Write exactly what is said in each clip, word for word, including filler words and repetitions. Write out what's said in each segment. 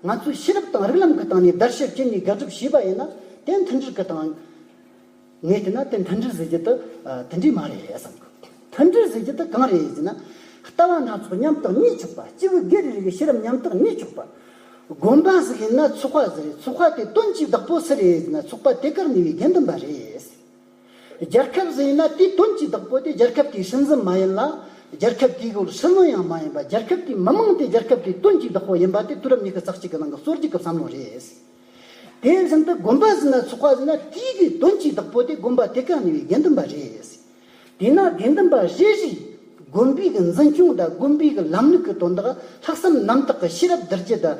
ང་ཚོས་ཤེས་རབ་དང་རིགས་ལམ་གྱི་སྟེང་ནས་བརྡར་ཤ་བཅད་ནས་དགག་སྒྲུབ་བྱས་པ་ཡིན་ན། དེ་མཐུན་སྒྲིལ་གྱི་སྟེང་ངས་བལྟས་ན་དེ་མཐུན་སྒྲིལ་ཟེར་རྒྱུ་དེ་ཨ་དེ་འདྲས་མ་རེད་བསམ་གི། མཐུན་སྒྲིལ་ཟེར་རྒྱུ་དེ་གང་རེད་ཟེར་ན། ལྟ་བ་སྣ་ཚོགས་མཉམ་དུ་གནས་ཆོག་པ། སྐྱེས་བུ་སྒེར་རེ་རེ་གི་ཤེས་རབ་མཉམ་དུ་གནས་ཆོག་པ། དགོན་པ་ཟིག་ཡིན་ན་ཚོགས་པ་ཟིག་རེད། ཚོགས་པ་དེ་དོན་གྱི་བདག་པོ་སུ་རེད་ཟེར་ན། ཚོགས་པ་དེ་གར་གནས་པའི་དགེ་འདུན་པ་རེད། རྒྱལ་ཁབ་ཟིག་ཡིན་ན་དེའི་དོན་གྱི་བདག་པོ་དེ་རྒྱལ་ཁབ་དེའི་སྲིད་འཛིན་མ་ཡིན་ལ། རྒྱལ་ཁབ་དེའི་སྲིད་བློན་ཡང་མ་ཡིན་པ། རྒྱལ་ཁབ་དེའི་མི་དམངས་དེ་རྒྱལ་ཁབ་དེའི་དོན་གྱི་བདག་པོ་ཡིན་པ་དེ་དུས་རབས་ཉི་ཤུ་རྩ་གཅིག་གི་ནང་གི་སྲོལ་རྒྱུན་གྱི་བསམ་བློ་རེད། དེ་བཞིན་དུ་དགོན་པ་ཟིག་ན་ཚོགས་པ་ཟིག་ན་དེའི་གི་དོན་གྱི་བདག་པོ་དེ་དགོན་པ་དེ་གར་གནས་པའི་དགེ་འདུན་པ་རེད། དེས་ན་དགེ་འདུན་པ་རེ་རེས་དགོན་པའི་གི་འཛིན་སྐྱོང་དང་དགོན་པའི་གི་ལམ་ལུགས་ཀྱི་དོན་དག་ལྷག་བསམ་རྣམ་དག་གི་ཤེས་རབ་བསྡུར་རྒྱུ་དང་།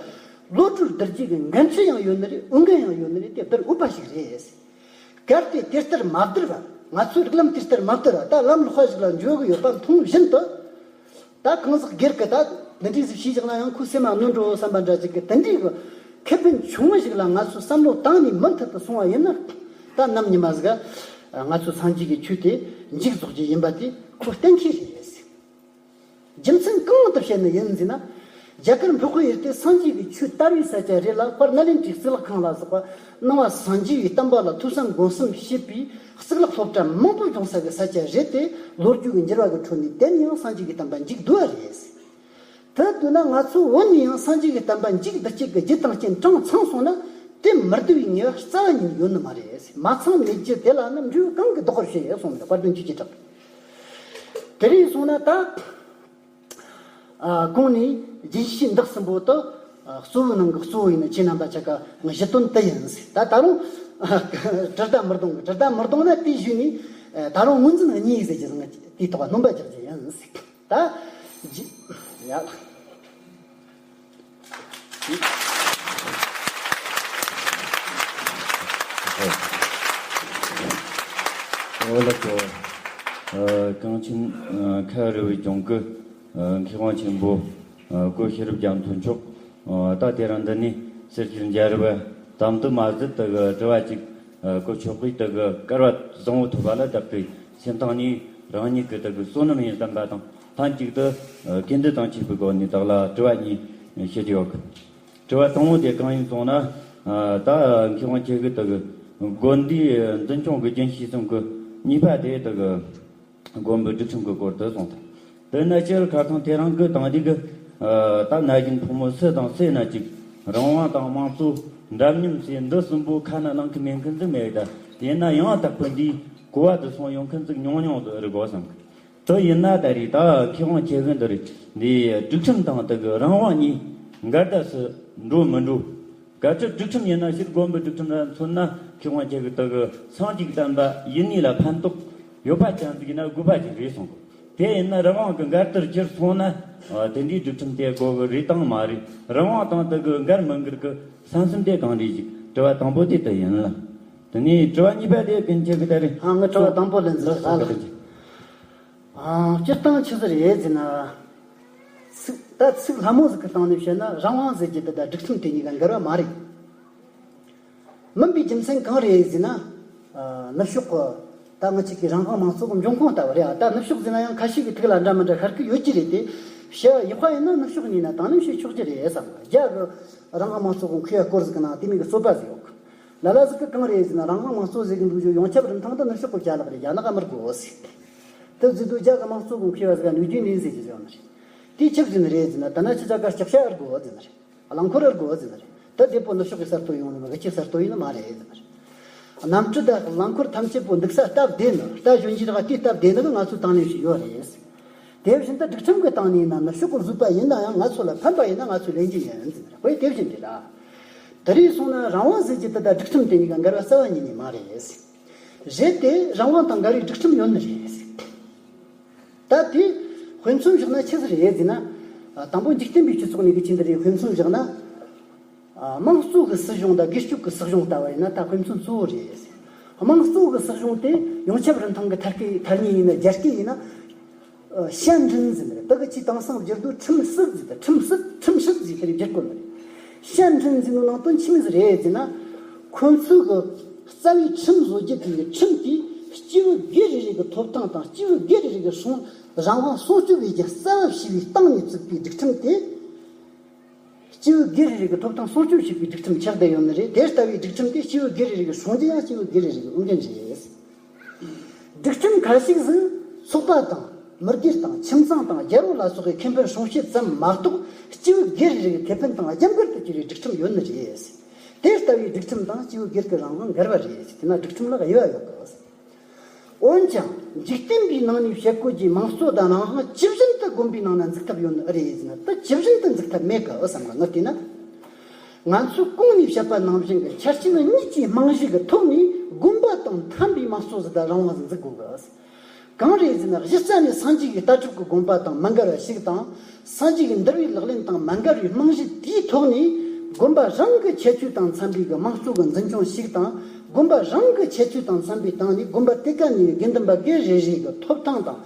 བློ་གྲོས་བསྡུར་རྒྱུ་གི་འགན་འཁྲི་ཡང་ཡོད་ནི་རེད། འོས་འགན་ཡང་ཡོད་ནི་རེད། དེ་བསྡུར་འོས་པ་ཞིག་རེད། གལ་ཏེ་དེ་ལྟར་མ་བསྡུར་བ། ང་ཚོའི་རིགས་ལམ་དེ་ལྟར་མ་བསྡུར་བ། ད་ལམ་ལོག་པ་ཞིག་ལ་འགྱོ་གི་ཡོད་པ་མཐོང་བཞིན་དུ། ད་གང་ཟག་སྒེར་གྱི་ད་འདི་འདྲའི་ཟིག་ཤེས་བཞག་ན་ཡང་ཁོའི་སེམས་མ་གནོད་འགྲོ་བསམ་པ་འདྲ་ཅིག་གི་དེ་འདྲའི་གི་ཁེ་ཕན་ཆུང་ངུ་ཞིག་ལ་ང་ཚོའི་བསམ་བློ་བཏང་ནས་མུ་མཐུད་དུ་སོང་བ་ཡིན་ན། ད་ནམ་ཉི་མ་ཟིག་ང་ཚོའི་སངས་རྒྱས་ཀྱི་ཆོས་དེ་མཇུག་རྫོགས་རྒྱུ་ཡིན་པ་དེ་ཁོ་གཏན་འཁེལ་རེད། རྒྱུ་མཚན་གང་དུ་བཤད་ནི་ཡིན་ཟེར་ན། རྒྱ་གར་འཕགས་པའི་ཡུལ་དེ་སངས་རྒྱས་ཀྱི་ཆོས་དར་བའི་ས་ཆ་རེད་ལ། དཔལ་ནཱ་ལེནྡྲའི་གཙུག་ལག་ཁང་ལ་སོགས་པ་ནང་པ་སངས་རྒྱས་པའི་བསྟན་པ་ལ་ཐོས་བསམ་སྒོམ་གསུམ་བྱེད་པའི་གཙུག་ལག་སློབ་གྲྭ་མང་པོ་སྦྱོང་ས་གི་ས་ཆ་རེད་དེ། ལོ་རྒྱུས་ཀྱི་འགྱུར་བ་གི་ཁྲོད་ནས་དེ་ནས་ཡང་སངས་རྒྱས་ཀྱི་བསྟན་པ་མཇུག་བསྡུ་བ་རེད། དེ་བསྡུ་ན་ང་ཚོ་བོད་ནས་ཡང་སངས་རྒྱས་ཀྱི་བསྟན་པ་མཇུག་བསྡུ་བྱེད་ཀྱི་རྒྱུ་དང་རྐྱེན་གྲངས་ཚང་སོང་ན། དེ་མི་བསྡུ་བའི་ངེས་པ་རྩ་བ་ཉིད་ནས་ཡོད་ནི་མ་རེད། མ་ཚང་མེད་རྒྱུ་དེ་ལ་ནི་འབྲས་བུ་གང་གིས་ལྡོག་པར་བྱེད་གསུངས་ནས་དཔལ་ལྡན་ཆོས་ཀྱི་གྲགས། དེ་རིང་སོང་ན་ད། ཨ། གོང་ནས་རྒྱུན་ཤེས་འདི་གསུམ་པོ་དེ། ཨ། གཙོ་བོའི་ནང་གི་གཙོ་བོ་ཡིན་ན་ཁྱེད་རྣམ་པ་ཆ་ག་བཞི་དོན་དེ་ཡིན་ཟེར། ད་ད་རུང་། ཨ། གྲུབ་མཐའ་མི་སྡོང་གི། གྲུབ་མཐའ་མི་སྡོང་ན་དེའི་གཞུག་ནས། ཨ། ད་རུང་ངོས་འཛིན་གཉིས་ཟེར་རྒྱུ་ཟིག་དེའི་ཐོག་སྣོན་པ་རྒྱག་རྒྱུ་ཡིན་ཟེར། ད། ཇི། ཡ། འོ་ལགས་སོ། ཨ། གངས་ཅན་ཨ་ཁ་རི་བའི་ལྗོངས་ཀྱི་ཨ་མཁས་དབང་ཆེན་པོ་ཨ་སྐུ་ཤེས་རབ་རྒྱ་མཚོ་མཆོག་ཨ་ད་དེ་རིང་འདི་ནས་ཟུར་ཞུགས་མཇལ་བ་དམ་དུ་མ་ཟད། དེ་གི་དྲི་བ་གཅིག་ཨ་གོ་ཆོག་གི། དེ་གི་སྐལ་བ་བཟང་བོ་ཐོབ་པ་ལ་བདག་གི་སེམས་གཏིང་ནས་རང་ཉིད་ཀྱི་དེ་གི་བསོད་ནམས་ཡིན་བསམ་པ་དང་། ལྷན་ཅིག་ཏུ་ཨ་དགེ་འདུན་དང་བཅས་པའི་སྒོ་ནས་བདག་ལ་དྲི་བ་གཉིས་ཞུ་རྒྱུ་ཡོད་གི། དྲི་བ་དང་པོ་དེ་གང་ཡིན་སོང་ན། ཨ་ད་མཁས་དབང་ཁྱེད་ཀྱིས་དེ་གི་དགོན་སྡེའི་འཛིན་སྐྱོང་གི་རྒྱུན་ཤེས་གསུམ་གི་གཉིས་པ་དེ་དེ་གི་དགོན་པའི་སྒྲིག་ཁྲིམས་ཀྱི་སྐོར་དུ་གསུངས་ཐལ། དེ་ནི་སྤྱིར་ཁ་སང་དེ་རིང་གི་དང་དེ་གི་ཨ་ད་ན་གཞོན་ཕོ་མོ་སུ་དང་སུ་ཡིན་ན་ཅིག་རང་དབང་དང་དམངས་གཙོ་འདྲ་མཉམ་ཟེར་འདི་གསུམ་པོ་ཁ་ནང་གི་མེད་མཁན་ཟིག་མེད་ད། དེས་ན་ཡང་དག་པའི་འདིའི་གོ་བ་དུ་སོང་ཡོང་མཁན་ཟིག་ཉུང་ཉུང་དུ་རིག་གོ་བསམ་གི། དེ་ཡིན་ན་ད་རེས་ད་མཁས་དབང་ཁྱེད་ཀྱིས་འདི་རེད། འདི་སྒྲིག་ཁྲིམས་དང་དེ་གི་རང་དབང་གཉིས་འགལ་ཟླ་སུ་འགྲོ་མི་འགྲོ། གལ་སྲིད་སྒྲིག་ཁྲིམས་ཡིན་ན་ཕྱིར་དགོན་པའི་སྒྲིག་ཁྲིམས་ལ་མཚོན་ན། མཁས་དབང་ཁྱེད་ཀྱིས་དེ་གི་སངས་རྒྱས་ཀྱི་བསྟན་པ་ཡིན་ནི་ལ་ཕན་ཐོགས་ཡོད་པ་ཅན་ཟིག་ཡིན་ན་དགོས་པ་ཅིག་རེད་གསུངས་གོ། དེ་ཡིན་ན་རང་དབང་གི་འགལ་ཟླར་གྱུར་སོང་ན། ཨ་དེ་འདྲའི་སྒྲིག་ཁྲིམས་དེ་དགོས་གི་རེད་དང་མ་རེད། རང་དབང་དང་དེ་གི་འགལ་མི་འགལ་གི་ས་མཚམས་དེ་གང་རེད་ཅིག། དྲི་བ་དང་པོ་དེ་དེ་ཡིན་ལ། དེ་ནས་དྲི་བ་གཉིས་པ་དེ་ཀུན་ཁྱེད་ཀྱིས་ད་རེས། ཨ། ངས་དྲི་བ་དང་པོ་ལན་ཟིག་ལགས་སོ། ཨ་ལགས། ལགས་སོ། ཨ། སྤྱིར་བཏང་ཆི་ཟིག་རེད་ཟེར་ན། ཚིག་ད་ཚིག་ལྷ་མོ་ཟིག་གི་སྟེང་ནས་བཤད་ན། རང་དབང་ཟེར་རྒྱུ་དེ་དང་སྒྲིག་ཁྲིམས་དེ་གཉིས་ཀ་འགལ་བ་མ་རེད། མིན་པའི་རྒྱུ་མཚན་གང་རེད་ཟེར་ན། ཨ། ནུབ་ཕྱོགས་ཀྱི་ད་ང་ཅིག་གི་རང་དབང་མང་གཙོ་གི་འབྱུང་ཁུངས་ལྟ་བུ་རེད། ཨ། ད་ནུབ་ཕྱོགས་ཟེར་ན་ཡང་ཁ་ཤས་ཀྱི་ཐུགས་ལ་འདྲ་མི་འདྲ་ཤར་གི་ཡོད་ཀྱི་རེད་དེ། བཤད་པ་ཡག་པ་ཡིན་ན་ནུབ་ཕྱོགས་གཉིས་ན་དང་ལེན་བྱེད་ཆོག་གི་རེད་བསམ། རྒྱ་གི་རང་དབང་མང་གཙོ་གི་མཁས་པའི་སྐོར་ཟིག་གི་ནང་དེ་མོ་གི་རྩོད་པ་ཟིག་ཡོད་གི། ལ་ལ་ཟིག་གིས་གང་རེད་ཟེར་ན། རང་དབང་མང་གཙོ་ཟེར་གི་འདུག་རྒྱུ་ཡོངས་ཁྱབ་རིན་ཐང་དེ་ནུབ་ཕྱོགས་ཀྱི་ཅ་ལག་རེད། རྒྱ་ནག་ག་མི་དགོས་ཟེར། དེ་ཟེར་དུས་རྒྱ་གི་དམངས་གཙོ་གི་མཁས་པ་ཟིག་ག་ནུས་རྒྱུ་མེད་ཟེར་གི་ཟེར་བ་ནི་རེད། དེ་ཆི་ཟིག་ནི་རེད་ཟེར་ན། ད་ནི་ཅི་ཅག་ག་ལྕགས་ཤ་ཨེ་དགོས་ཟེར་ནི་རེད། རླངས་འཁོར་ཨེ་དགོས་ཟེར་ནི་རེད། ད་དེ་པོ་ནུབ་ཕྱོགས་ཀྱི་གསར་གཏོད་ཡོང་ནི་མ་གི་ཅིག་གསར་གཏོད་ཡིན་ནི་མ་རེད་ཟེར་ནི་རེད། གནམ་གྲུ་དང་རླངས་འཁོར་ཐམས་ཅད་པོ་འདུག་ས་སྟབས་བདེ་ནི། རྟ་ཞོན་གྱི་ར་དེ་སྟབས་བདེ་ནི་གི་ང་ཚོས་དང་ལེན་ཞིག་ཡོད་རེད་ཟེར། དེ་བཞིན་དུ་སྒྲིག་ཁྲིམས་ཀྱི་སྟེང་ནས་ཡིན་ན། ནུབ་ཕྱོགས་ཀྱི་བཟོས་པ་ཡིན་ན་ཡང་ང་ཚོ་ལ་ཕན་པ་ཡིན་ན་ང་ཚོས་ལེན་རྒྱུ་ཡིན་ཟེར་ནི་རེད། དཔེ་དེ་བཞིན་རེད་ལ། དེ་རིང་སོང་ན་རང་དབང་ཟེར་རྒྱུ་དེ་དང་སྒྲིག་ཁྲིམས་དེ་གཉིས་ཀ་འགལ་བ་རྩ་བ་ཉིད་ནས་མ་རེད། རེད་དེ། རང་དབང་དང་འགལ་བའི་སྒྲིག་ཁྲིམས་ཡོད་ནི་རེད། ད་དེ་དཔེ་མཚོན་བཞག་ན་ཆི་ཟིག་རེད་ཟེར་ན། དང་པོ་འཇིག་རྟེན་པའི་སྤྱི་ཚོགས་ནས་གི་ཆི་འདི་རེད། དཔེ་མཚོན་བཞག་ན། དམངས་གཙོ་གི་སྲིད་གཞུང་དང་སྒེར་གཅོད་ཀྱི་སྲིད་གཞུང་ལྟ་བུ་ཡིན་ན། ད་དཔེ་མཚོན་གཙོ་བོ་རེད་ཟེར། དམངས་གཙོ་གི་སྲིད་གཞུང་དེ་ཡོངས་ཁྱབ་རིན་ཐང་གི་ཐད་ཀའི་ཐ་སྙད་ཡིན་ན། རྒྱ་སྐད་ཡིན་ན། ཨ། ཤན་འབྲིང་ཟེར་ནི་རེད། དེ་གི་ཆེས་དེང་སང་བསྒྱུར་དུས་ཁྲིམས་སྲིད་ཟེར་ཏེ། ཁྲིམས་སྲིད། ཁྲིམས་སྲིད་ཟེར་ཏེ་བསྒྱུར་དགོས་ནི་རེད། ཤན་འབྲིང་ཟེར་ནོ་ནང་དོན་ཆི་མོ་ཟིག་རེད་ཟེར་ན། ཁོ་ཚོས་གི་རྩ་བའི་ཁྲིམས་བཟོ་རྒྱུ་དེ་གི་ཁྲིམས་དེས་སྐྱེས་བུ་སྒེར་རེ་རེ་གི་ཐོབ་ཐང་དང་། སྐྱེས་བུ་སྒེར་རེ་རེ་གི་སྲུང་། རང་དབང་སྲུང་སྐྱོབ་བྱེད་རྒྱུ་རྩ་བ་བྱས་པའི་སྟེང་ནས་བཙུགས་པའི་སྒྲིག་ཁྲིམས་དེ། སྐྱེས་བུ་སྒེར་རེ་རེ་གི་ཐོབ་ཐང་སྲུང་སྐྱོབ་བྱེད་པའི་སྒྲིག་ཁྲིམས་ཆགས་བསྡད་ཡོད་ནི་རེད། དེ་ལྟ་བུའི་སྒྲིག་ཁྲིམས་དེ་སྐྱེས་བུ་སྒེར་རེ་རེ་གི་སྲུང་རྒྱུ་ཡང་སྐྱེས་བུ་སྒེར་རེ་རེ་གི་འོས་འགན་རེད། སྒྲིག་ཁྲིམས་ཁ་ཤས་ཤིག་ཚོགས་པ་དང་མི་སྒེར་དང་ཁྱིམ་ཚང་དང་རྒྱལ་རོང་ལ་སོགས་ཀྱི་ཁེ་ཕན་སྲུང་བྱེད་ཙམ་མ་གཏོགས། སྐྱེས་བུ་སྒེར་རེ་རེ་གི་ཁེ་ཕན་དང་རྒྱབ་འགལ་དུ་གྱུར་བའི་སྒྲིག་ཁྲིམས་ཡོད་ནི་རེད། དེ་ལྟ་བུའི་སྒྲིག་ཁྲིམས་དང་སྐྱེས་བུ་སྒེར་གྱི་རང་དབང་འགལ་བ་རེད། དེས་ན་སྒྲིག་ཁྲིམས་ལ་དབྱེ་བ་ཡོད་དགོས། འོན་ཀྱང་འཇིག་རྟེན་པའི་ནང་ནས་བྱེད་སྒོ་གྱི་དམངས་གཙོ་དང་རང་དབང་ཇི་བཞིན་དུ་དགོན་པའི་ནང་ན་འཛུགས་ཐབས་ཡོད་ནི་ཨེ་རེད་ཟེར་ན། ད་ཇི་བཞིན་དུ་འཛུགས་ཐབས་མེད་གི་བསམ་གི། ངས་བལྟས་ན། ང་ཚོས་གོང་ནས་བཤད་པ་ནང་བཞིན་གྱི་ཆ་རྐྱེན་གཉིས་ཀྱི་རྨང་གཞི་གི་ཐོག་ནས་དགོན་པ་དང་མཐུན་པའི་དམངས་གཙོ་ཟིག་དང་རང་དབང་ཟིག་འཛུགས་དགོས་གི། གང་རེད་ཟེར་ན། གཞི་རྩ་ནས་སངས་རྒྱས་ཀྱི་ལྟ་གྲུབ་ཀྱི་དགོངས་པ་དང་མི་འགལ་བ་ཞིག་དང་། སངས་རྒྱས་ཀྱི་འདུལ་བའི་ལག་ལེན་དང་མ་འགལ་བའི་རྨང་གཞི་དེའི་ཐོག་ནས། དགོན་པ་རང་གི་ཁྱད་ཆོས་དང་འཚམ་པའི་གི་དམངས་གཙོ་གི་འཛིན་སྐྱོང་ཞིག་དང་། དགོན་པ་རང་གི་ཁྱད་ཆོས་དང་འཚམ་པའི་སྟེང་ནས། དགོན་པ་དེ་ག་ནས་དགེ་འདུན་པ་སྒེར་རེ་རེ་གི་ཐོབ་ཐང་དང་།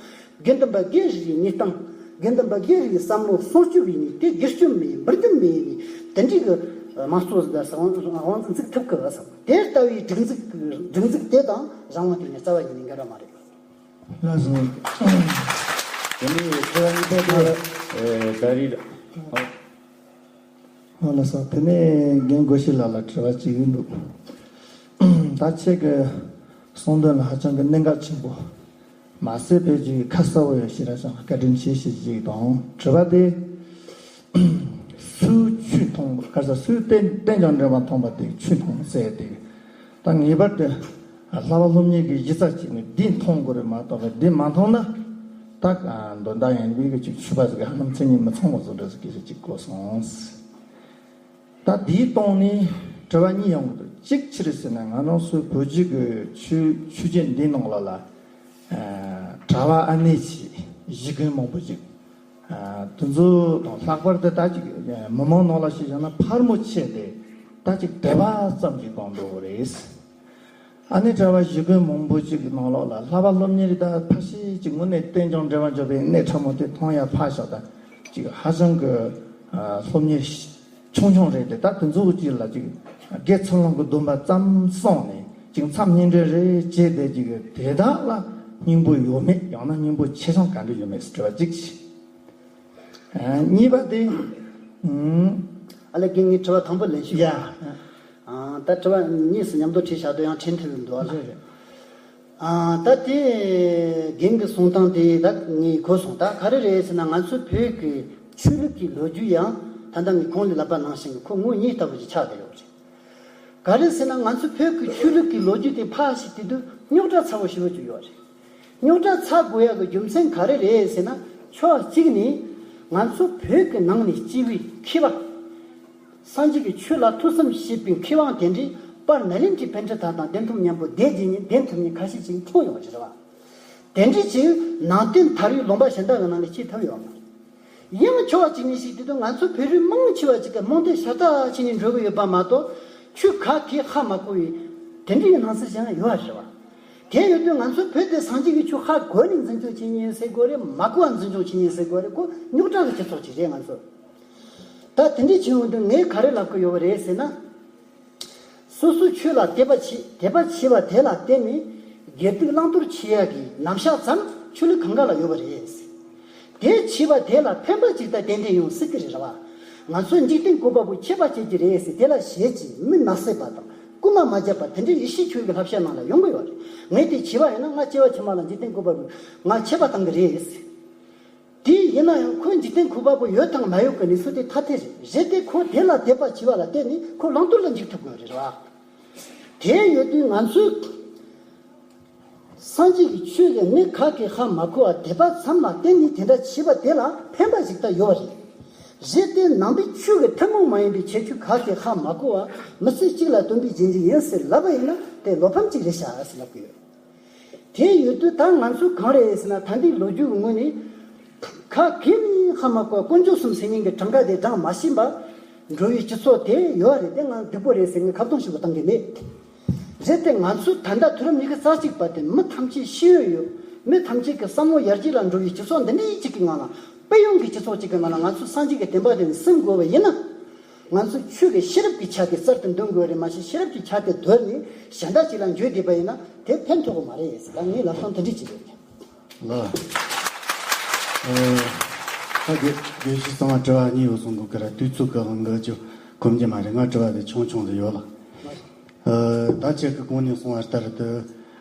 དགེ་འདུན་པ་སྒེར་རེ་རེའི་གནས་སྟངས། དགེ་འདུན་པ་སྒེར་རེ་རེའི་བསམ་བློ་སྲུང་སྐྱོབ་ཡིན་ནི་དེ། སྒེར་སྐྱོབ་མི་ཡིན། འབུར་འགྱུར་མི་ཡིན་ནི། དེ་འདྲའི་གི་དམངས་གཙོ་ཟིག་དང་རང་དབང་ཟིག་འཛུགས་ཐུབ་གི་བསམ། དེ་ལྟ་བུའི་སྒྲིག་འཛུགས། སྒྲིག་འཛུགས་དེ་དང་རང་དབང་དེ་ནི་རྩ་བ་ཉིད་ནས་འགལ་བ་མ་རེད། ལགས་སོ། དེ་ནས་དྲི་བ་གཉིས་པ་དེ། ཨེ། ད་རེས། ཨོ་ལགས་སོ། དེ་ནས་རྒན་སྒོ་ཤེས་ལགས་ལ་དྲི་བ་གཅིག་ཡོད་འདུག། ད་ཁྱེད་ཀྱི་གསུང་དོན་ལ་ཧ་ཅང་གི་གནད་འགག་ཆེན་པོ། མ་ཟད་པའི་ཅིག་ཁ་གསལ་བོ་ཡོད་ཞེས་ར་ཅང་བཀའ་དྲིན་ཆེ་ཞེས་ཅིག་དང་། དྲི་བ་དེ། སུས་ཆོས་མཐོང་བ། ག་རེ་ཟེར། སུས་རྟེན་རྟེན་ཅིང་འབྲེལ་བ་མཐོང་བ་དེ་ཆོས་མཐོང་ཟེར་ཏེ། ད་ངེས་པར་དུ་བསླབ་པ་སློབ་གཉེར་གྱི་གཞི་རྩ་གཅིག་ནི་འདི་མཐོང་དགོས་རེད་མ་གཏོགས། འདི་མ་མཐོང་ན་ད་མདོ་མདའ་ཡན་པའི་གི་ཅིག་ཆོས་པ་ཟིག་གི་ཧ་ལམ་མཚན་ཉིད་མི་ཚང་བ་བཟོ་འདྲ་ཟིག་གི་ཅིག་གོ་སོང་། ད་འདིའི་སྟེང་ནས་དྲི་བ་གཉིས་ཡོང་གི་འདུག། གཅིག་ཅི་རེད་ཟེར་ན། ང་རང་ཚོའི་བོད་བརྒྱུད་ཀྱི་ཆོས་ཆོས་བརྒྱུད་འདིའི་ནང་ལོགས་ལ། ཨ། གྲྭ་པ་ཨ་ནེ་ཆོས་གཞིས་དགོན་མང་པོ་ཅིག། ཨ། དེ་ཚོ་དང་ལྷག་པར་དུ་ད་ཅིག་མི་མང་ནང་ལ་ཞིག་བཞག་ན་ཕལ་མོ་ཆེ་དེ་ད་ཅིག་དད་པ་ཙམ་གྱི་སྒང་འགྲོ་གི་རེད། ཨ་ནེ་གྲྭ་པ་གཞིས་དགོན་མང་པོ་ཅིག་གི་ནང་ལོགས་ལ་བསླབ་པ་སློབ་གཉེར་ད་ཕལ་ཆེར་ཅིག་དངོས་གནས་རྟེན་ཅིང་འབྲེལ་བ་འཇོག་པའི་གནས་ཕྲ་མོ་དེ་མཐོང་ཡ་ཕར་བཞག། ད་ཅིག་ཧ་ཅང་གི། ཨ། སློབ་གཉེར་ཆུང་ཆུང་རེད་དེ། ད་དེ་ཚོ་གཅིག་ལ་ཅིག་དགེ་ཚུལ་སློང་གི་སྡོམ་པ་ཙམ་སྲུང་ནས། ཅིག་མཚམས་སྙིང་འདྲེན་རེ་བྱས་ཏེ། ཅིག་དེ་དག་ལ་སྙིང་པོ་ཡོད་མེད། ཡང་ན་སྙིང་པོ་ཆེ་ཆུང་ག་འདྲ་ཡོད་མེད་ཟེར་དྲི་བ་གཅིག་བྱས། ཨ། གཉིས་པ་དེ། ཨུམ། ཨ་ལས། རྒན་ངས་དྲི་བ་དང་པོ་ལན་ཞུ། ཡ། ཨ། ད་དྲི་བ་གཉིས་སུ་མཉམ་དུ་དྲིས་བཞག་དུས་ཡང་དྲན་ཐུབ་ཀྱི་འདུག་ཨ་ལ། རེད་རེད། ཨ། ད་དེ་རྒན་གྱི་གསུང་སྟངས་དེ་ད་ངས་གོ་སོང་། ད་ག་རེ་རེད་ཟེར་ན། ང་ཚོའི་བོད་ཀྱི་ཆོས་ལུགས་ཀྱི་ལོ་རྒྱུས་ཡང་ད་ལྟ་ངས་གོང་ལ་ལབ་པ་ནང་བཞིན་གྱི་ཁོ་ངོ་བོ་ཉིད་ལྟ་བུ་ཞིག་ཆགས་བསྡད་ཡོད་རེད། ག་རེ་ཟེར་ན། ང་ཚོའི་བོད་ཀྱི་ཆོས་ལུགས་ཀྱི་ལོ་རྒྱུས་དེ་ཕར་ཞིག་བལྟས་དུས་རྙོག་དྲ་ཚ་བོ་ཞེ་པོ་ཅིག་ཡོད་རེད། རྙོག་དྲ་ཚ་དགོས་ཡག་གི་རྒྱུ་མཚན་ག་རེ་རེད་ཟེར་ན། ཕྱོགས་གཅིག་ནས་ང་ཚོ་བོད་ཀྱི་ནང་ནས་སྐྱེས་པའི་མཁས་པ། སངས་རྒྱས་ཀྱི་ཆོས་ལ་ཐོས་བསམ་བྱེད་པའི་མཁས་དབང་དེ་འདྲའི་དཔལ་ནཱ་ལེནྡྲའི་པཎྜི་ཏ་དང་གདན་ཐོབ་མཉམ་པོ་སྡེ་བརྒྱད་ནས་གདན་ཐོབ་མཁན་ཁ་ཤས་ཅིག་མཐོང་ཡོང་བ་རེད་བ། དེ་འདྲའི་ཅིག་ནང་བསྟན་དར་བའི་ལུང་པ་གཞན་དག་གི་ནང་ནས་སྐྱེས་ཐུབ་ཡོད་མ་རེད། ཡང་ཕྱོགས་གཅིག་ནས་ཞིག་དེ་དུས་ང་ཚོ་བོད་རིགས་མང་ཆེ་བ་ཅིག་གིས་རྨོངས་དད་ཤ་སྟག་བྱས་ནས་འགྲོ་གི་ཡོད་པ་མ་གཏོགས། ཆོས་ག་གེ་ཧ་མ་གོ་བའི་དེ་འདྲའི་སྣང་ཚུལ་ཞིག་ཡང་ཡོད་རེད་བ། དེ་ཡོད་དུས་ང་ཚོ་བོད་དེ་སངས་རྒྱས་ཀྱི་ཆོས་ཧ་གོ་ནས་འཛིན་སྐྱོང་བྱེད་མཁན་ཟེར་དགོས་རེད། མ་གོ་བ་འཛིན་སྐྱོང་བྱེད་མཁན་ཟེར་དགོས་རེད། ཁོ་རྙོག་དྲ་གི་སྤྱི་ཚོགས་ཅིག་རེད་ང་ཚོ། ད་དེ་འདྲའི་བྱུང་ཡོང་དུས་ངས་ག་རེ་ལབ་ཀྱི་ཡོད་པ་རེད་ཟེར་ན། སོ་སོའི་ཆོས་ལ་དད་པ་བྱེད། དད་པ་བྱས་པ་དེ་ལ་བརྟེན་ནས་དགེ་སྡིག་བླང་དོར་བྱེད་ཡ་གི་རྣམ་གཞག་ཙམ་ཆོས་ལུགས་གང་ག་ལ་ཡོད་པ་རེད། དེ་བྱས་པ་དེ་ལ་ཕན་པ་ཅིག་ད་ཏན་ཏན་ཡོང་སྲིད་ཀྱི་རེད་བ། ང་ཚོས་འཇིག་རྟེན་བཀོད་པ་པོ་ཁྱད་པར་བྱེད་ཀྱི་རེད་ཟེར། དེ་ལ་ཞེད་ཀྱི་མི་མ་བསད་པ་དང་རྐུན་མ་མ་བརྒྱབ་པ། དེ་འདྲའི་ཡེ་ཤུའི་ཆོས་ཀྱི་བསླབ་བྱ་ནང་ལ་ཡོང་གི་ཡོད་རེད། ངས་དེ་བྱས་པ་ཡིན་ན་ང་སྐྱེ་བ་ཕྱི་མ་ལ་འཇིག་རྟེན་བཀོད་པ་པོས་ང་ཁྱད་པར་བཏང་གི་རེད་ཟེར། དེ་ཡིན་ན་ཡང་ཁོ་འཇིག་རྟེན་བཀོད་པ་པོ་ཡོད་དང་མ་ཡོད་ཀྱི་གནས་ཚུལ་དེ་ཐ་དད་རེད། རེད་དེ། ཁོ་དེ་ལ་དད་པ་བྱས་པ་ལ་བརྟེན་ནས་ཁོ་བླང་དོར་ལ་འཇུག་ཐུབ་དགོས་རེད་བ། དེ་ཡོད་དུས་ང་ཚོས་སངས་རྒྱས་ཀྱི་ཆོས་ཀྱི་གནད་ག་གེ་ཧ་མ་གོ་བ། དད་པ་ཙམ་ལ་བརྟེན་ནས་དེ་འདྲ་བྱས་པ་དེ་ལ་ཕན་པ་ཞིག་ད་ཡོད་རེད། རེད་དེ། ནང་པའི་ཆོས་ཀྱི་ཐུན་མོང་མ་ཡིན་པའི་ཁྱད་ཆོས་ག་གེ་ཧ་མ་གོ་བ། མི་ཚེ་གཅིག་ལ་སྟོན་པའི་རྗེས་འཇུག་ཡིན་ཟེར་ལབ་པ་ཡིན་ན་དེ་བློ་ཕམ་ཅིག་རེད་ཤག་ཟེར་ལབ་ཀྱི་ཡོད། དེ་ཡོད་དུས་ད་ང་ཚོས་གང་རེད་ཟེར་ན། ད་ལྟའི་ལོ་རྒྱུས་ཀྱི་ངོས་ནས་ག་གེ་ནས་ཧ་མ་གོ། དཀོན་མཆོག་གསུམ་ཟེར་མཁན་གྱི་གྲངས་ཀ་དེ་བགྲང་མ་ཤེས་པ་འགྲོ་བའི་སྤྱི་ཚོགས་དེ་ཡོད་རེད་དེ། ང་སྡུག་པོ་རེད་ཟེར་ངས་ཁ་རྡུང་ཞིག་པོ་བཏང་གི་མེད། རེད་དེ། ང་ཚོས་ད་ལྟ་དུས་རབས་ཉི་ཤུ་རྩ་གཅིག་པ་དེ་མི་ཐམས་ཅད་ཤེས་ཡོན་ཡོད། མི་ཐམས་ཅད་ཀྱི་བསམ་བློ་ཡར་རྒྱས་ལ་འགྲོ་བའི་སྤྱི་ཚོགས་འདི་འདྲའི་གཅིག་གི་ནང་ལ། དཔལ་ཡོན་གྱི་སྤྱི་ཚོགས་གཅིག་གི་ནང་ལ་ང་ཚོས་སངས་རྒྱས་ཀྱི་བསྟན་པ་དེ་ནི་སྲུང་དགོས་པ་ཡིན་ན། ང་ཚོས་ཆོས་ཀྱི་ཤེས་རབ་ཀྱི་ཆ་དེ་གསར་དུ་འདོན་དགོས་རེད། མ་གཞི་ཤེས་རབ་ཀྱི་ཆ་དེ་དོར་ནས་གཞན་དག་ཅིག་ལ་འགྱོད་བསྡད་པ་ཡིན་ན་དེ་ཕན་ཐོགས་པ་མ་རེད་ཟེར། ད་ངའི་ལབ་སྟངས་དེ་འདྲ་ཅིག་རེད། ལགས། ཨ། ད་དགེ་དགེ་བཤེས་ཚང་མ་དྲི་བ་གཉིས་ཡོད་སོང་གི་ཁར་དུས་ཚོད་ཀྱི་དབང་གིས་ཅིག་གོམས་རྒྱུ་མ་རེད། ང་དྲི་བ་དེ་ཆུང་ཆུང་ཟིག་ཡོད་ལ། ཨ། ད་ཁྱེད་ཀྱིས་གོང་ནས་གསུངས་པ་ལྟར་དུ་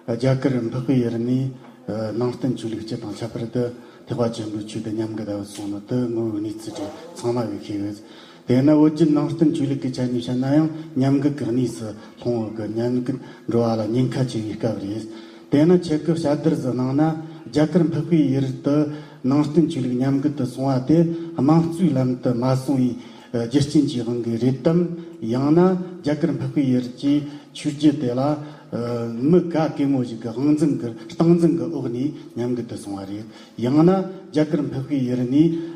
རྒྱ་གར་འཕགས་པའི་ཡུལ་ནས་ཨ་ནང་བསྟན་ཆོས་ལུགས་སྤྱི་དང་ཁྱད་པར་དུ་ཐེག་པ་ཆེན་པོའི་ཆོས་དེ་ཉམས་རྒུད་བཏང་སོང་ནི་དེ་དངོས་པོའི་གནས་ཚུལ་རེད། ཚང་མ་གིས་ཤེས་ཡོད། དེས་ན་བོད་བརྒྱུད་ནང་བསྟན་ཆོས་ལུགས་ཀྱི་ཆ་ནས་བཤད་ན་ཡང་ཉམས་རྒུད་ཀྱི་གནས་སུ་ལྷུང་བ་གི་ཉམས་རྒུད་འགྲོ་བ་ལ་ཉེན་ཁ་ཆེ་བའི་སྐབས་རེད། དེས་ན་ཁྱེད་ཀྱིས་བཤད་བསྡུར་ཟིག་གནང་ན། རྒྱ་གར་འཕགས་པའི་ཡུལ་དུ་ནང་བསྟན་ཆོས་ལུགས་ཉམས་རྒུད་དུ་སོང་བ་དེ་དམངས་གཙོའི་ལམ་དུ་མ་སོང་བའི་རྒྱུ་རྐྱེན་གྱི་དབང་གིས་རེད་དམ། ཡང་ན་རྒྱ་གར་འཕགས་པའི་ཡུལ་གྱི་ཆོས་བརྒྱུད་དེ་ལ་མི་ག་གེ་མོ་ཞིག་གི་དབང་འཛིན་གྱི་སྟངས་འཛིན་གྱི་འོག་ནས་ཉམས་རྒུད་དུ་སོང་བ་རེད། ཡང་ན་རྒྱ་གར་འཕགས་པའི་ཡུལ་ནས་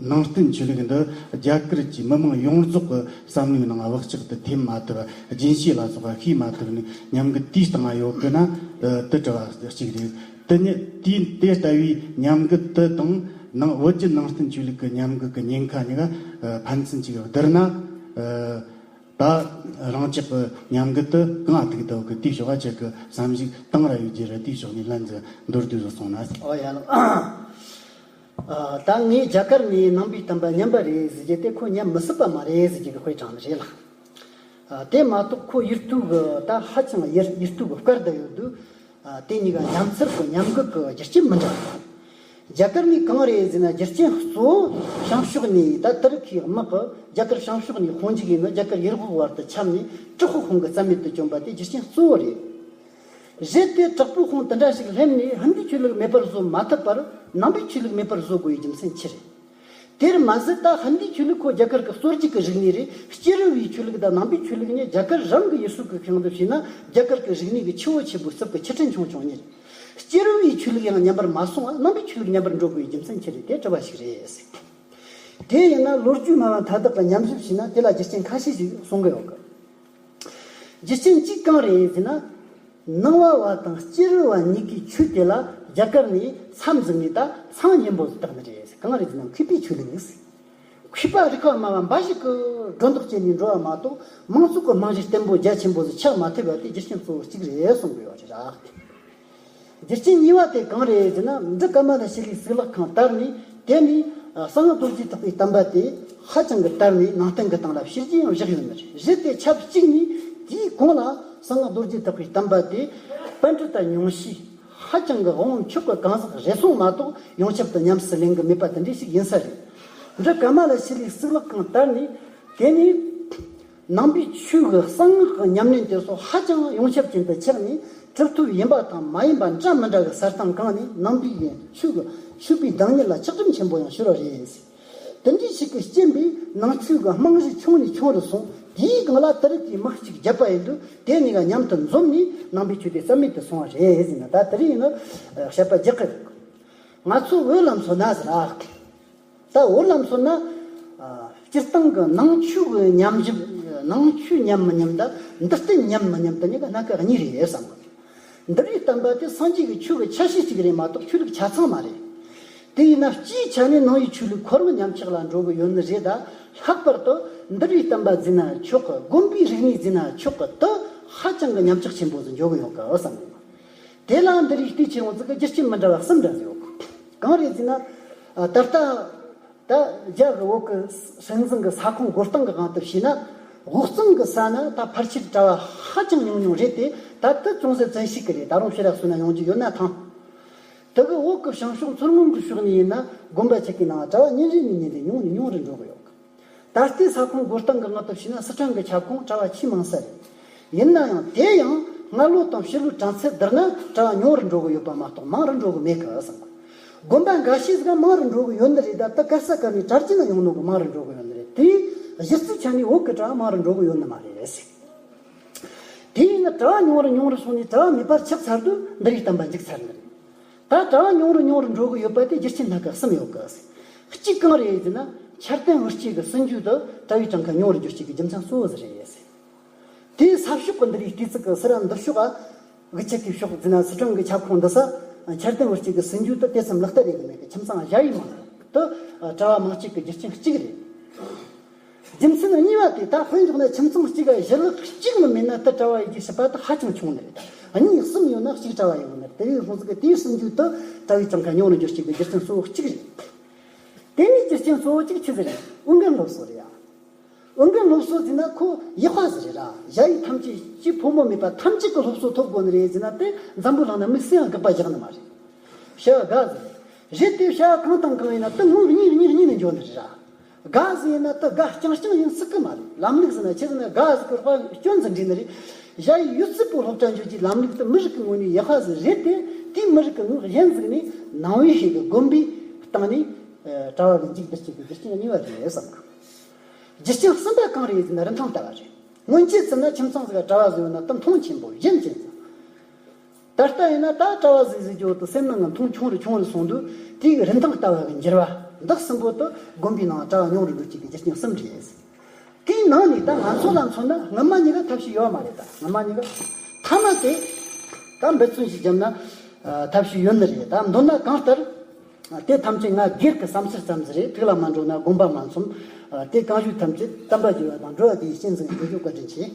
ནང་བསྟན་ཆོས་ལུགས་འདི་རྒྱ་གར་གྱི་མི་མང་ཡོངས་རྫོགས་ཀྱི་བསམ་བློའི་ནང་བག་ཆགས་དུ་ཐེབས་མ་ཐུབ། རྒྱུན་ཤེས་ལ་སོགས་པ་ཤེས་མ་ཐུབ་ནས་ཉམས་རྒུད་དེའི་སྟེང་ཡོད་གི་ན། དེ་དྲི་བ་གཅིག་རེད། དེ་ནི་དེ་དེ་ལྟ་བུའི་ཉམས་རྒུད་དེ་དང་ནང་བོད་བརྒྱུད་ནང་བསྟན་ཆོས་ལུགས་ཀྱི་ཉམས་རྒུད་ཀྱི་ཉེན་ཁ་གཉིས་ཀ་ཕན་ཚུན་གཅིག་བསྡུར་ན། ད་རང་ཅག་གི་ཉམས་རྒུད་དེ་གང་ཐུག་འདུག་གི། དེའི་ཕྱོགས་ཁྱེད་ཀྱི་བསམ་གཞིག་གཏང་ར་ཡོད་རྒྱུ་རེད། དེའི་ཕྱོགས་ནས་ལན་ཟིག་མདོར་བསྡུས་སུ་གསུངས་ན། ཨོ་ཡ་ལགས། ཨ། ད་ངས་རྒྱ་གར་ནས་ནང་པའི་བསྟན་པ་ཉམས་པ་རེད་ཟེར་རྒྱུ་དེ་ཁོ་ཉམས་མི་སྲིད་པ་མ་རེད་ཟེར་རྒྱུ་གི་དཔེ་དྲངས་ནི་རེད་ལགས། ཨ། དེ་མ་གཏོགས་ཁོ་ཡུལ་དུས་གི་ད་ཧ་ཅང་ཡུལ་ཡུལ་དུས་གི་སྐར་དང་ཡོད་དུས། ཨ། དེ་གཉིས་ཀ་ཉམས་ཚུལ་གི་ཉམས་རྒུད་གི་རྒྱུ་རྐྱེན་མི་འདྲ་བ། རྒྱ་གར་ནས་གང་རེད་ཟེར་ན། རྒྱུ་རྐྱེན་གཙོ་བོ་བྱང་ཕྱོགས་ནས། ད་དེ་རིང་ཁོའི་དམག་གི་རྒྱ་གར་བྱང་ཕྱོགས་ནས་དཔུང་འཇུག་ཡིན་ནོ། རྒྱ་གར་ཡུལ་འོག་བར་དུ་ཁྱབ་ནས་དྲག་པོའི་དཔུང་གིས་རྩ་མེད་དུ་བཅོམ་པ་དེ་རྒྱུ་རྐྱེན་གཙོ་བོ་རེད། རེད་དེ། དྲག་པོའི་དཔུང་དེ་འདྲ་ཞིག་སླེབས་ནས་ཧིན་དུའི་ཆོས་ལུགས་མེད་པར་བཟོ་མ་ཐུབ་པར་ནང་པའི་ཆོས་ལུགས་མེད་པར་བཟོ་དགོས་པའི་རྒྱུ་མཚན་ཅི་རེད། དེར་མ་ཟད་ད་ཧིན་དུའི་ཆོས་ལུགས་ཁོ་རྒྱ་གར་གྱི་གསོ་རྒྱུག་གི་རིག་གནས་རེད། སྐྱེ་རུ་བའི་ཆོས་ལུགས་དང་ནང་པའི་ཆོས་ལུགས་གཉིས་རྒྱ་གར་རང་གི་ཡུལ་སྲོལ་གྱི་སྟེང་དུ་བྱས་ན། རྒྱ་གར་གྱི་རིག་གནས་ཀྱི་ཆུ་བོ་ཆེན་པོའི་རྩིབས་ཀྱི་ཆུ་ཕྲན་ཆུང་ཆུང་གཉིས་རེད། སྐྱེ་རུ་བའི་ཆོས་ལུགས་ཡང་ཉམས་པར་མ་སོང་བ་ནང་པའི་ཆོས་ལུགས་ཉམས་པར་འགྲོ་དགོས་པའི་རྒྱུ་མཚན་ཅི་རེད། དེ་དྲི་བ་ཞིག་རེད་ཟེར། དེ་ཡིན་ན་ལོ་རྒྱུས་སྨྲ་བ་མཐའ་དག་གིས་ཉམས་ཞིབ་བྱས་ན་དེ་ལ་རྒྱུ་རྐྱེན་ཁ་ཤས་ཤིག་གསུང་གི་ཡོད་གི། རྒྱུ་རྐྱེན་གཅིག་གང་རེད་ཟེར་ན། ནང་པ་བ་དང་སྐྱེ་རུ་བ་གཉིས་ཀའི་ཆོས་དེ་ལ་རྒྱ་གར་ནས་མཚམས་བཟུང་ནས་ད་མཚམས་སྙན་པོ་ཟིག་བཏགས་ནི་རེད། གང་རེད་ཟེར་ན་མཁས་པའི་ཆོས་ལུགས་ཟེར། མཁས་པ་རིག་པ་སྨྲ་བ་འབའ་ཞིག་གིས་སྒྲོ་འདོགས་བཅད་ནས་འགྲོ་བ་མ་གཏོགས། མང་ཚོགས་ཀྱི་རྨང་གཞི་བརྟན་པོ་རྒྱ་ཆེན་པོ་ཟིག་ཆགས་མ་ཐུབ་པ་དེ་རྒྱུ་རྐྱེན་གཙོ་བོ་གཅིག་རེད་གསུང་གི་ཡོད་རེད་ར། རྒྱུ་རྐྱེན་གཉིས་པ་དེ་གང་རེད་ཟེར་ན། འབྲི་ཀ་མ་ལ་ཤཱི་ལའི་གཙུག་ལག་ཁང་དར་ནས། དེ་ནས་གསང་སྔགས་རྡོ་རྗེ་ཐེག་པའི་བསྟན་པ་དེ་ཧ་ཅང་གི་དར་ནས་ནང་བསྟན་གྱི་སྟེང་ལ་བྱས་རྗེས་ཡང་བཞག་ཡོད་ནི་རེད། རེད་དེ་ཆབས་གཅིག་ནས་དེའི་གོང་ལ་གསང་སྔགས་རྡོ་རྗེ་ཐེག་པའི་བསྟན་པ་དེ་པཎྜི་ཏ་ཉུང་ཤས་ཧ་ཅང་གི་དབང་པོ་མཆོག་གི་གང་ཟག་རེ་ཟུང་མ་གཏོགས་ཡོངས་ཁྱབ་ཏུ་ཉམས་སུ་ལེན་གི་མེད་པ་དེ་འདྲ་ཞིག་ཡིན་ས་རེད། འབྲི་ཀ་མ་ལ་ཤཱི་ལའི་གཙུག་ལག་ཁང་དར་ནས། དེ་ནས་ནང་པའི་ཆོས་ཀྱི་གསང་སྔགས་ཀྱི་ཉམས་ལེན་དེ་ཚོ་ཧ་ཅང་ཡོངས་ཁྱབ་ཅན་དུ་ཆགས་ནས། གྲུབ་ཐོབ་ཡིན་པ་དང་མ་ཡིན་པ་འདྲ་མི་འདྲ་གི་གསལ་སྟངས་གང་ནས་ནང་པའི་ཆོས་ཀྱི་ཆོས་པའི་བདག་ཉིད་ལ་ཆགས་སྡང་ཆེན་པོ་ཡང་ཤོར་བ་རེད། དེ་འདྲའི་ཞིག་གི་རྐྱེན་པས་ནང་ཆོས་ཀྱི་རྨང་གཞི་ཆུང་ནས་ཆུང་རུ་སོང་། དེའི་སྒང་ལ་དེ་རིགས་ཀྱི་དམག་ཅིག་བརྒྱབ་པ་ཡིན་དུས། དེ་གཉིས་ཀ་མཉམ་དུ་འཛོམས་ནས་ནང་པའི་ཆོས་དེ་རྩ་མེད་དུ་སོང་བ་རེད་ཟེར་ན། ད་དེ་རིང་ཡིན་ན་བཤད་པ་རྒྱག་གི་རེད། ང་ཚོ་བོད་ལ་མཚོན་ན་ཟེར་ཨ། ད་བོད་ལ་མཚོན་ན། ཨ། སྤྱིར་བཏང་གི་ནང་ཆོས་ཀྱི་ཉམས་ཞིབ། ནང་ཆོས་ཉམས་མི་ཉམས་དང་འདི་ལྟར་ཉམས་མི་ཉམས་དེ་གཉིས་ཀ་སྣ་ཁ་གཉིས་རེད་བསམ་གི། འདུལ་བའི་བསྟན་པ་དེ་སངས་རྒྱས་ཀྱི་ཆོས་ཀྱི་ཆ་ཤས་གཅིག་རེད་མ་གཏོགས་ཆོས་ལུགས་ཆ་ཚང་མ་རེད། དེ་ཡིན་ན་སྤྱིའི་ཆ་ནས་ནང་པའི་ཆོས་ལུགས་ཁོ་རང་ཉམས་ཆག་ལ་འགྲོ་གི་ཡོད་ནི་རེད། ད་ལྷག་པར་དུ་འདུལ་བའི་བསྟན་པ་ཟེར་ན་ཆོག་གི། དགོན་པའི་རིག་གནས་ཟེར་ན་ཆོག་གི། དེ་ཧ་ཅང་གི་ཉམས་ཆག་ཆེན་པོ་ཟིག་འགྱོ་གི་ཡོད་གི་བསམ་གི། དེ་ལ་འདི་རིགས་བལྟས་ཆེ་ཡོང་ཙི་གི་རྒྱུ་རྐྱེན་མི་འདྲ་བ་གསུམ་འདྲ་ཟིག་ཡོད་གི། གང་རེད་ཟེར་ན། ཨ། ད་ལྟ་ད་རྒྱ་གི་བོད་གི་སྲིད་འཛིན་གི་ས་ཁོངས་བགོ་སྟངས་གི་དབང་དུ་བྱས་ན། དབུས་གཙང་གི་ས་ན་ད་ཕལ་ཆེར་གྲྭ་བ་ཧ་ཅང་ཉུང་ཉུང་རེད་དེ། ད་དེ་ཅུང་ཟད་བཙན་ཤེད་གི་རེད། ད་རུང་ཕྱིར་ར་སོང་ན་ཡོང་རྒྱུ་ཡོད་ན་ཐང་། དེ་གི་བོད་གི་བྱང་ཕྱོགས་མཚོ་སྔོན་གི་ཕྱོགས་ནས་ཡིན་ན་དགོན་པ་ཆེ་གི་ནང་གྲྭ་བ་ཉིན་རེ་ནས་ཉིན་རེ་ཉུང་ནས་ཉུང་རུ་འགྲོ་གི་ཡོད་གི། ད་ལྟའི་ས་ཁོངས་བགོ་སྟངས་ཀྱི་དབང་དུ་བྱས་ན་སི་ཁྲོན་གྱི་ཁྱབ་ཁོངས་གྲྭ་བ་ཆེས་མང་ས་རེད། ཡིན་ན་ཡང་དེ་ཡང་སྔ་ལོ་དང་ཕྱི་ལོའི་གྲངས་ཚད་བསྡུར་ན་གྲྭ་བ་ཉུང་རུ་འགྲོ་གི་ཡོད་པ་མ་གཏོགས་མང་རུ་འགྲོ་གི་མེད་གི་བསམ་གི། དགོན་པ་འགའ་ཤས་ཟིག་མང་རུ་འགྲོ་གི་ཡོད་ནི་རེད། ད་དེ་ག་ས་ག་ནས་གྲྭ་རྒྱུན་ཡོང་ནོ་གི་མང་རུ་འགྲོ་གི་ཡོད་ནི་རེད། དེའི་གཞི་རྩའི་ཆ་ནས་བོད་གི་གྲྭ་བ་མང་རུ་འགྲོ་གི་ཡོད་ནི་མ་རེད་ཟེར། དེ་ཡིན་ན་གྲྭ་བ་ཉུང་རུ་ཉུང་རུ་སོང་ནས་གྲྭ་བ་མེད་པར་ཆགས་ཚར་དུས་འདུལ་བའི་བསྟན་པ་འཇིག་ཚར་ནི་རེད། ད་གྲྭ་བ་ཉུང་རུ་ཉུང་རུ་འགྲོ་གི་ཡོད་པ་དེ་རྒྱུ་རྐྱེན་སྣ་ཁ་གསུམ་ཡོད་གི། གཅིག་གང་རེད་ཟེར་ན། འཆར་ལྡན་དབུ་སྐྱེས་ཀྱི་སྲིད་འཇུག་ཏུ་གྲྭ་བའི་གྲངས་ཀ་ཉུང་རུ་འགྱུར་བྱེད་ཀྱི་རྒྱུ་མཚན་གཙོ་བོ་ཟིག་རེད་ཟེར། དེའི་ས་ཕྱོགས་ཀྱི་འདི་རིགས་བལྟས་ཚིག་གི་སི་ར་འདི་ཕྱོགས། ཨ། དབུས་ཁུལ་གྱི་ཕྱོགས་ཟེར་ན་སི་ཁྲོན་གྱི་ཁྱབ་ཁོངས་འདི་ས། འཆར་ལྡན་དབུ་སྐྱེས་ཀྱི་སྲིད་འཇུག་ཏུ་དེ་ཙམ་ལག་བསྟར་ཡེད་གི་མེད་གི། ཁྱིམ་ཚང་བཞི་ཡི་མང་དུ་གྲྭ་བ་མང་སྐྱེས་ཀྱི་རྒྱུ་རྐྱེན་གཅིག་རེད། རྒྱུ་མཚན་གཉིས་པ་དེ། ད་དཔེ་འཇོག་ན་ཁྱིམ་ཚང་གཅིག་ག་ཞི་ལུ་གཅིག་མི་མེད་ན་དེ་གྲྭ་བ་ཡེད་རྒྱུའི་སྲིད་པ་དེ་ཧ་ཅང་ཆུང་ནི་རེད། གཉིས་གསུམ་ཡོད་ན་གཅིག་གྲྭ་བ་ཡོང་ནི་རེད། དེ་ཡིན་སོང་ཙི་གི་དེའི་སྲིད་འཇུག་ཏུ་གྲྭ་བའི་གྲངས་ཀ་ཉུང་རུ་འགྱུར་བྱེད་ཀྱི་རྒྱུ་རྐྱེན་གཙོ་བོ་གཅིག་རེད། དེ་ནས་རྒྱུ་རྐྱེན་གཙོ་བོ་གཅིག་ཆི་ཟིག་རེད། ཨོ་རྒྱན་སློབ་གསོ་རེད་ཡ། ཨོ་རྒྱན་སློབ་གསོ་ཟེར་ན་ཁོ་ཡེ་ཤ་ཟིག་རེད་ར། གཞལ་ཡས་ཐམས་ཅད་ཀྱི་ཕོ་མོ་མེད་པ་ཐམས་ཅད་ཀྱི་སློབ་གསོ་ཐོབ་དགོས་ནི་རེད་ཟེར་ན། དེ་འཛམ་བུ་གླིང་ན་མི་སུ་ཡང་དགག་པ་བཞག་ནི་མ་རེད། བྱ་བ་དགའ་ཟིག་རེད། དེ་བྱ་བ་གང་དང་གང་ཡིན་ན་དེ་ངོ་བོ་གཉིས་གཉིས་གཉིས་ནས་འཇོག་ནི་རེད་ར། དགའ་ཟིག་ཡིན་ན་དེ་དགའ་རྐྱང་རྐྱང་ཡིན་སྲིད་གི་མ་རེད། ལམ་ལུགས་ཟེར་ན་ཆི་ཟེར་ན་དགའ་ཟིག་གི་དཔལ་སྐྱོན་ཟིག་འདྲེས་ནི་རེད། གཞལ་ཡས་ཡོད་ཚད་པོ་སློབ་གྲྭ་འཇོག་རྒྱུའི་ལམ་ལུགས་དེ་མི་རིགས་ཀྱི་ངོས་ནས་ཡེ་ཤ་ཟིག་རེད་དེ། དེའི་མི་རིགས་ཀྱི་ངོས་གཞན་ཟིག་ནས་ནང་པའི་ཤེས་གི་དགོན་པའི་སྟེང་ནས་གྲྭ་བ་གི་མཇུག་བསྡུ་བྱེད་ཀྱི་རྒྱུ་རྐྱེན་གཉིས་པ་དེ་རེད་བསམ་གི། རྒྱུ་རྐྱེན་གསུམ་པ་གང་རེད་ཟེར་ན་རིན་ཐང་ལྟ་བ་རེད། སྔོན་ཆད་ཚུད་ན་ཁྱིམ་ཚང་ཟིག་ག་གྲྭ་བ་ཟིག་ཡོད་ན་དེ་མཐོང་ཆེན་པོ་ཡིན་ཅན་ཟིག་ད་ལྟ་ཡིན་ན་ད་གྲྭ་བ་ཟིག་ཟེར་རྒྱུ་དེ་སེམས་ནང་ང་མཐོང་ཆུང་རུ་ཆུང་རུ་སོང་དུས། དེའི་རིན་ཐང་ལྟ་བ་གི་འགྱུར་བ་འདི་གསུམ་པོ་དེ་དགོན་པའི་ནང་གྲྭ་བ་ཉུང་རུ་འགྲོ་བྱེད་ཀྱི་རྒྱུ་རྐྱེན་གསུམ་རེད། དེའི་ནང་ནས་ད་ང་ཚོ་ལ་མཚོན་ན་སྔ་མ་གཉིས་ཀ་ཐབས་ཤེས་ཡོད་མ་རེད། ད་སྔ་མ་གཉིས་ཀ་ཐ་མ་དེ་ད་འབད་བརྩོན་ཞིག་བརྒྱབ་ན་ཨ་ཐབས་ཤེས་ཡོད་ནི་རེད། ད་མདོར་ན་གང་ལྟར་དེ་ཐམས་ཅད་ང་སྒེར་གྱི་བསམ་འཆར་ཙམ་ཟིག་རེད། ཐུགས་ལ་མ་འགྲོ་ན་དགོངས་པ་མ་ཚོམ། ཨ་དེ་གང་ཞུས་ཐམས་ཅད་བསྟན་པ་རྒྱས་པ་དང་འགྲོ་བ་བདེ་བའི་རྐྱེན་ཟིག་ཡིན་རྒྱུ་བཀའ་དྲིན་ཆེ།